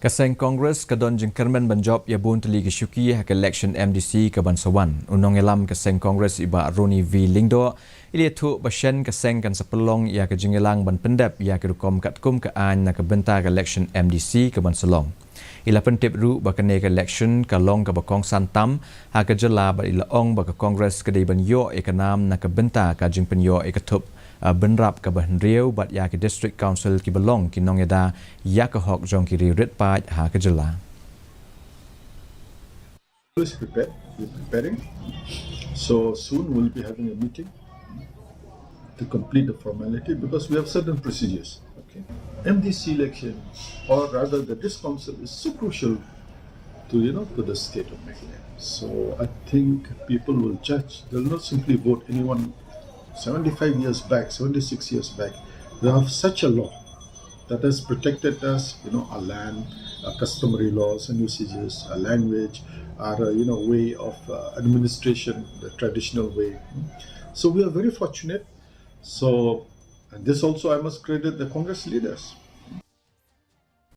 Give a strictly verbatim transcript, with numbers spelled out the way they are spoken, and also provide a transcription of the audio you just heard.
Ka seng Congress ka don jingkyrmen ban jop ïa bun tylli ki shuki ha ka election M D C ka ban sa wan. U nongïalam ka seng Congress i Bah Ronnie V Lyngdoh i la ïathuh ba shen ka seng kan sa pynlong ïa ka jingïalang ban pyndep ïa ki rukom katkum ka aiñ na ka bynta ka election M D C ka ban sa long. I la pyntip ruh ba kane ka election ka long kaba kongsan tam ha ka jylla bad i la ong ba ka Congress ka dei ban ïoh ïa ka nam na ka bynta ka jingpynïoh ïa ka thup, ah, bynrap kaba hynriew bad ïa ki District Council kiba long ki nongïada ïa ka hok jong ki riewrit paid ha ka jylla. Is prepared. We're preparing. So soon we'll be having a meeting to complete the formality because we have certain procedures. Okay. M D C election, or rather the this council, is so crucial to, you know, to the state of Meghalaya. So I think people will judge. They'll not simply vote anyone. Seventy-five years back, seventy-six years back, we have such a law that has protected us, you know, our land, our customary laws and usages, our language, our, uh, you know, way of, uh, administration, the traditional way. So we are very fortunate. So, and this also I must credit the Congress leaders.